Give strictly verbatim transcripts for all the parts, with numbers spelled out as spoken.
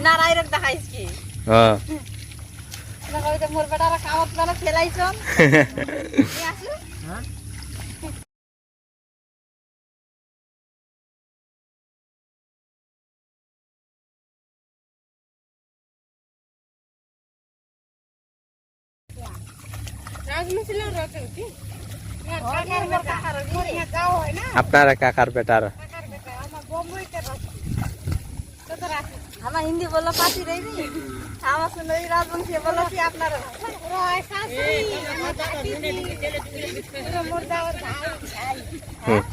না, রাইরক দেখাইস কি? হ্যাঁ। না, ওই যে মোর বেটারা কামত মানে ফেলাইছন। নিয়ে আসু। আপনারা কাকার বেটারা। আমার হিন্দি বললো পাতি দেয়নি। আমার শুনে এই রাজবংশী বললো কি আপনারা। হুম।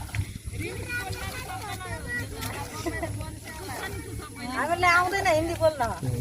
আমি বললে আমাদের না হিন্দি বললো। হুম।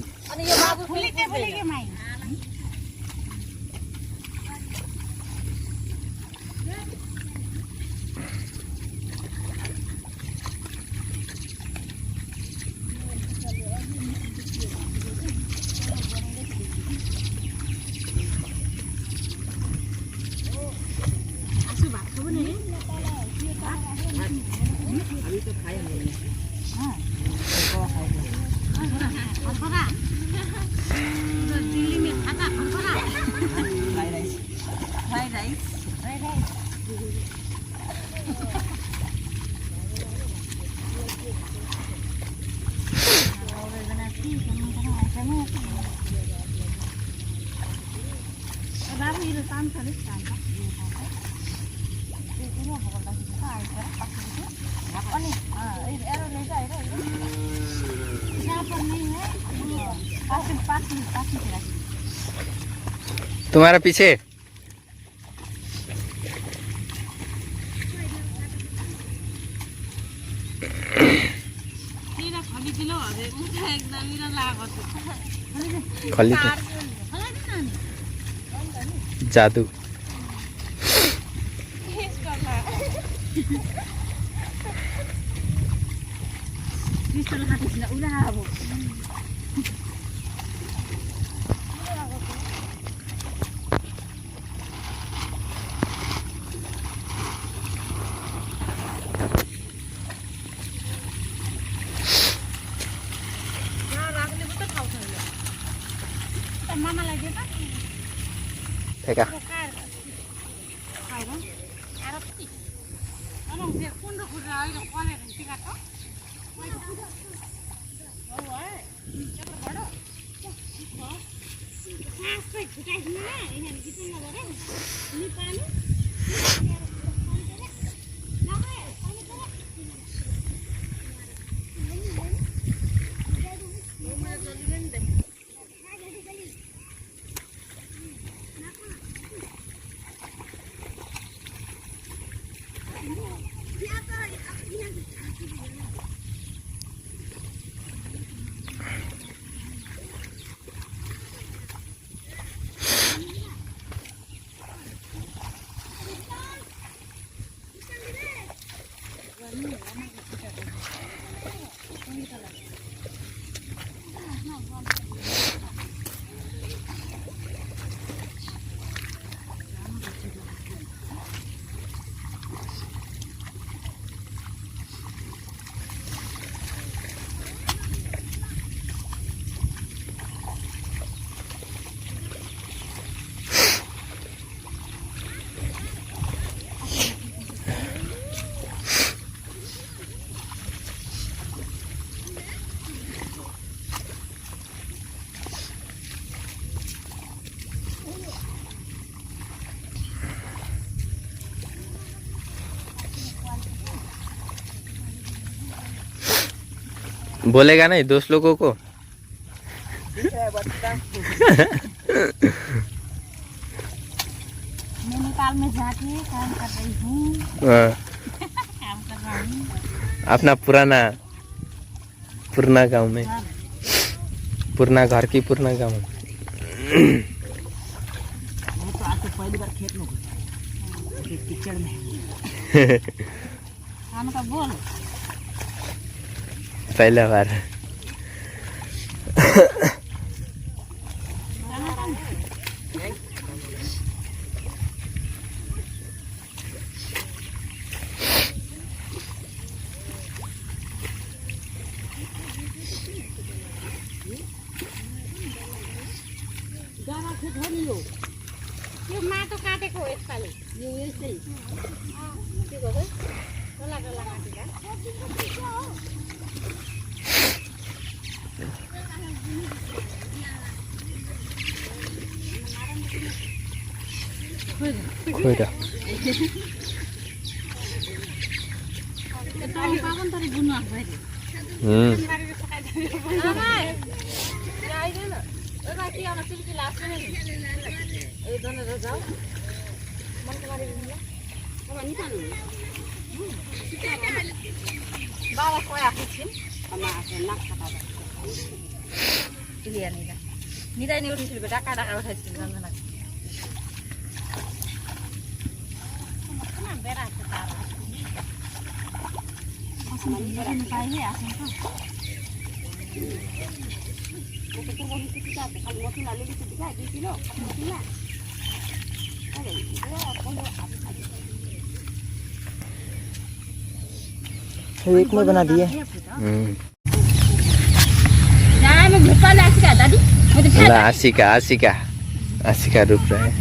तुम्हारा पीछे। खली तो। जादू। फेका। बोलेगा नहीं दोस्त लोगों को। मैं नेपाल में जाके काम कर रही हूँ। हाँ। काम कर रहा हूँ। अपना पुराना पुरना गाँव में। घर। पुरना घर कि पुरना गाँव में। मैं तो आज तो पहली बार खेत में घुसा। कीचड़ में। हमका बोल। पहला बार। दाना खेत हो नि यो। यो माटो काटेको यसपालि। यो यस्तै। अँ, के गर्छ? डल्ला डल्ला काटेको। खोइ र। एक में बना दिए। हम्म। ला, आसिका, आसिका, आसिका रुक रहा है।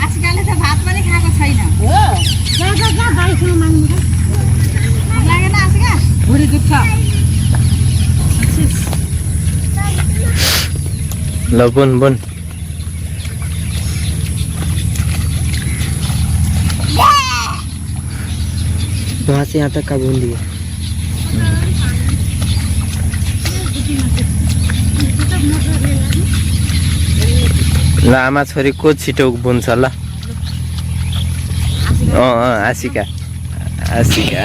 आसिकाले त भात पनि खाएको छैन। हो। जा, जा, जा, बारीसँग माग्नु त। लागेन आसिका? भुँडी दुख्छ। ल, बुन, बुन। वहाँ से यहाँ तक का बुन दिए। ल, आमा छोरी को छिटो बुन्छ ल। अँ, अँ, आसिका। आसिका।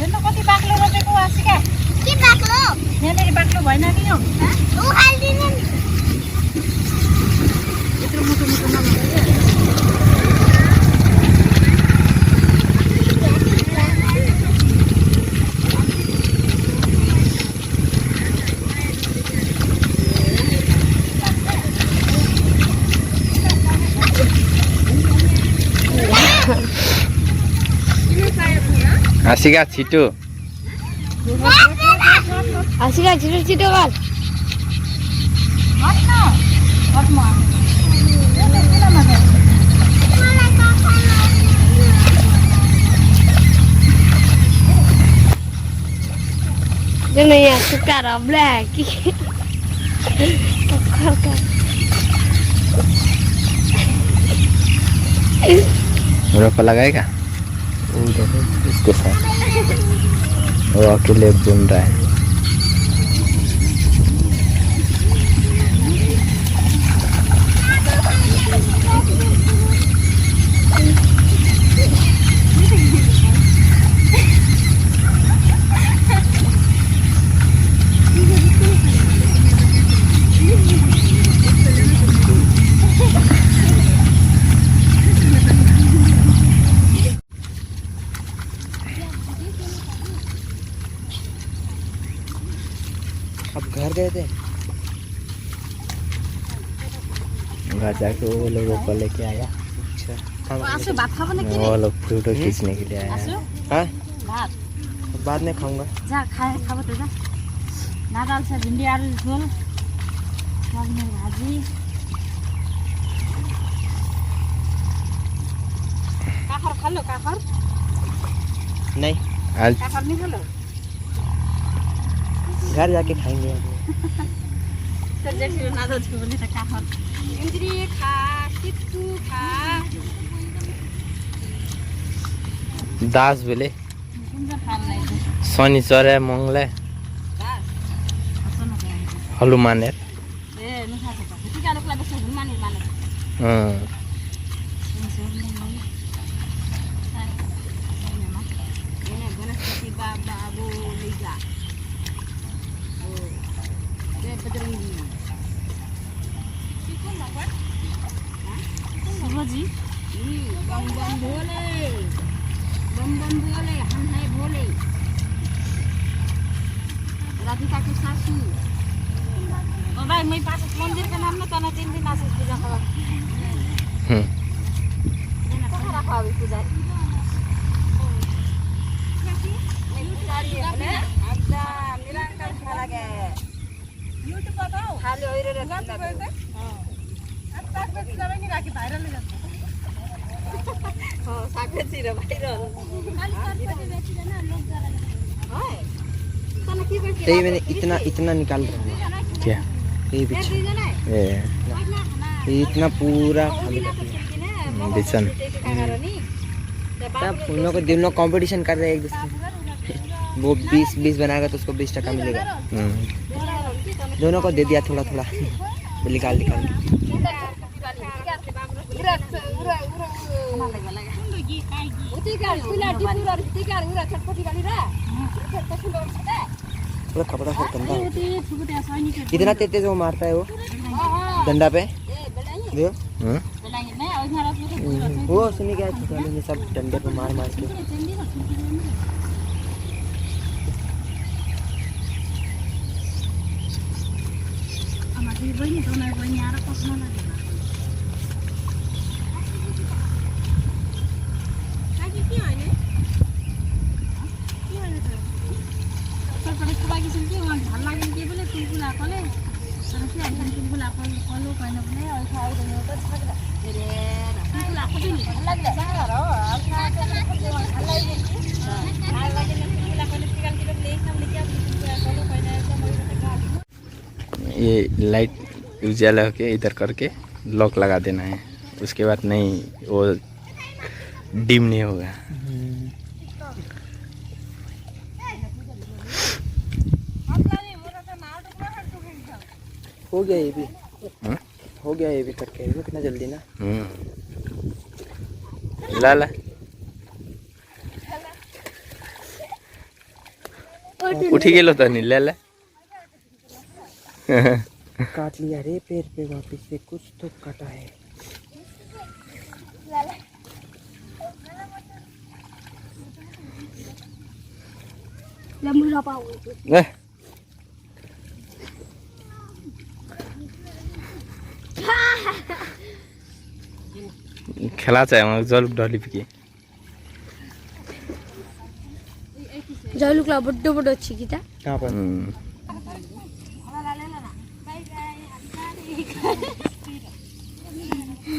हेर्नु कति बाक्लो रोपेको आसिका। के बाक्लो? यहाँनिर बाक्लो भएन कि यो? उखालिदिनु नि। यत्रो मोटो मोटो नभएको क्या। आसिका छिटो। आसिका छिटो छिटो गर। जो नहीं है, सुखा रहा, ब्लैक। रोपा लगाएगा? वो देखो, इसके साथ। वो अकेले बुन रहा है। अब घर गए थे। घर जाके वो लोगों को लेके आया। अच्छा। वो लोग फोटो खींचने के लिए आया। हाँ? भात। बाद में खाऊंगा। जा, खाए, खाबो त जा। ना दाल छ, भिन्डी आलु झोल, सोयाबिन भाजी। काखर खालो, काखर? नहीं। आज काखर नहीं खालो? घर जाके खाएंगे। त जेठीले ना दाल छ भने त काखर। इन्द्री खा, सित्तु खा। दास बेले। शनिचर, मंगल, हलुमानर। अँ। शिवजी। बम बम भोले, बम बम भोले, हम है भोले। अभी तक सासू। ओ भाई, मैं पास मंदिर के नाम में तो ना तीन दिन आसे पूजा करो। हम्म। ये ना कहाँ रखा अभी पूजा? मैं पुजारी है ना, हम जा निरंतर खा लगे। YouTube बताओ। खाली ओइरे रे। हाँ। अब तक बेच जावे नहीं, बाकी viral हो जाता। हाँ, साग बेची रे viral। तो ये मैंने इतना, इतना निकाल रहा हूँ। क्या? ये पीछे। ये, ये इतना पूरा बेसन। तब उन लोग को, दोनों competition कर रहे हैं एक दूसरे। वो बीस, बीस बनाएगा तो उसको बीस टका मिलेगा। हम्म। दोनों को दे दिया थोड़ा थोड़ा। निकाल, निकाल। पूरा कपड़ा सब गंदा हो गया। कितना तेज तेज वो मारता है वो डंडा पे। देखो। हम्म। वो सुनी क्या, छोटा वाले सब डंडे पे मार मार के। ये लाइट उजाला होके इधर करके लॉक लगा देना है, उसके बाद नहीं, वो डिम नहीं होगा। हम्म। हो गया ये भी। हाँ? हो गया ये भी करके, रुक ना जल्दी ना। हम्म। ला, ला। उठी गेलो तनी, ले, ले। काट लिया रे पैर पे वापस से, कुछ तो काटा है। ले। খেলা চাই আমার জল ঢালি পিকে। জলুকলা বড্ড বড্ড অচ্ছে কিতা? कहाँ पर? हम्म।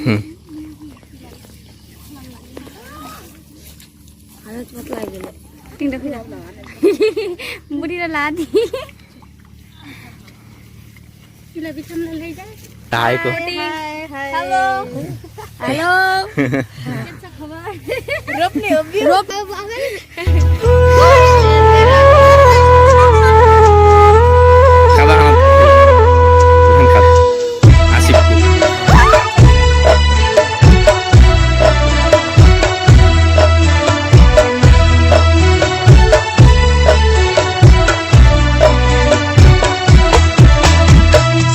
हम्म। हालत मत लागे। टिंगटा फिरा। बुढ़ी ला दी। हाय को। हाय, हाय। हेलो। हेलो। रोपले, अभी। रोप।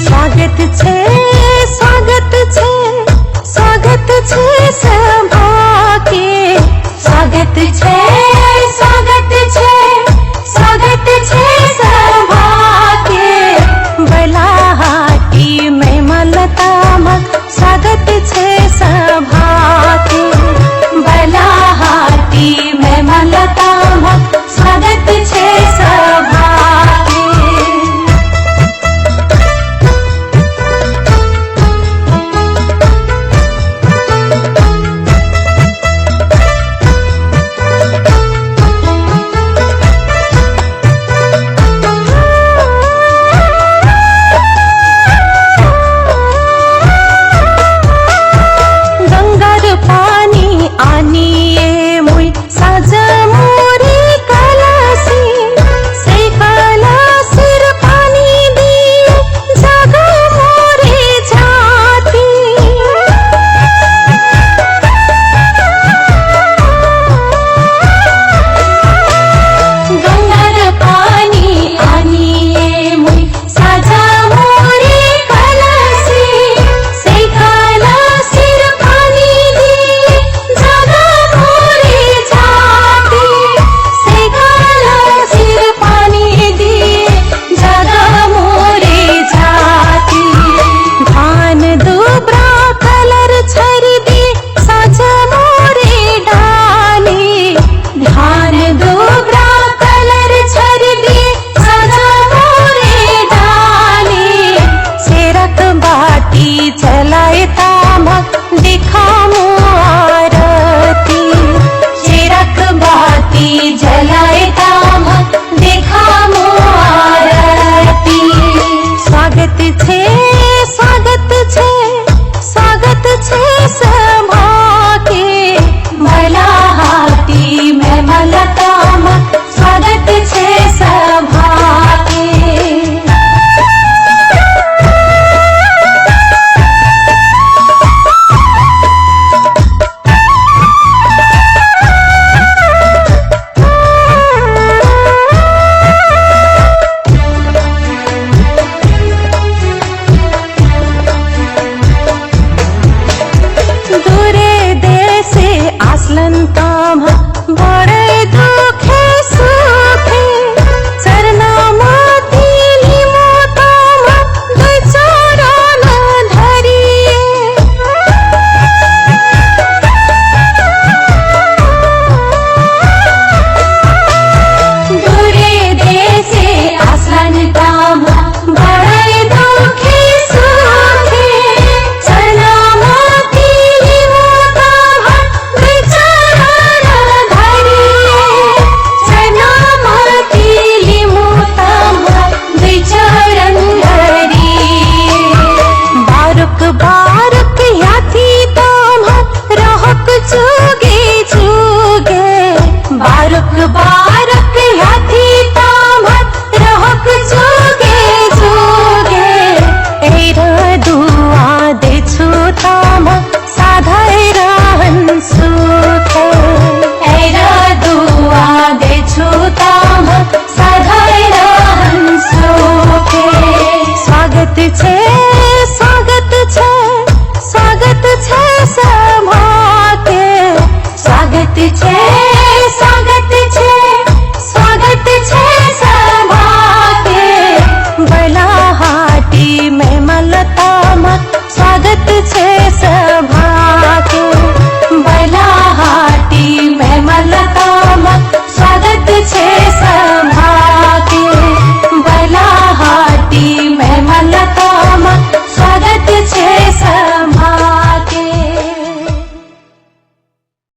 स्वागत छै, स्वागत छै, स्वागत छै सभाके। स्वागत छै, स्वागत छै, स्वागत छै सभाके। बलाहाटी महिमा लतामा स्वागत छै सभाके। बलाहाटी महिमा लतामा स्वागत छै सभाके। आम्हा बडै दुखे सुखे, चरणमा तिली म ताम्हा दुई चरण धरिए। दुरे देशे आस्लान ताम्हा बडै दुखे सुखे, चरणमा तिली म ताम्हा दुई चरण धरिए। चरणमा तिली म ताम्हा दुई चरण धरिए। बारुक बारुक ह्याथी ताम्हा रहक जुगे जुगे। बारुक बारुक ह्याथी ताम्हा रहक जुगे जुगे। ऐ र दुआ देछु ताम्हा सधै रहन सुखे। ऐ र दुआ देछु ताम्हा सधै रहन सुखे। स्वागत छे, स्वागत छे, स्वागत छे सभाके। स्वागत छे,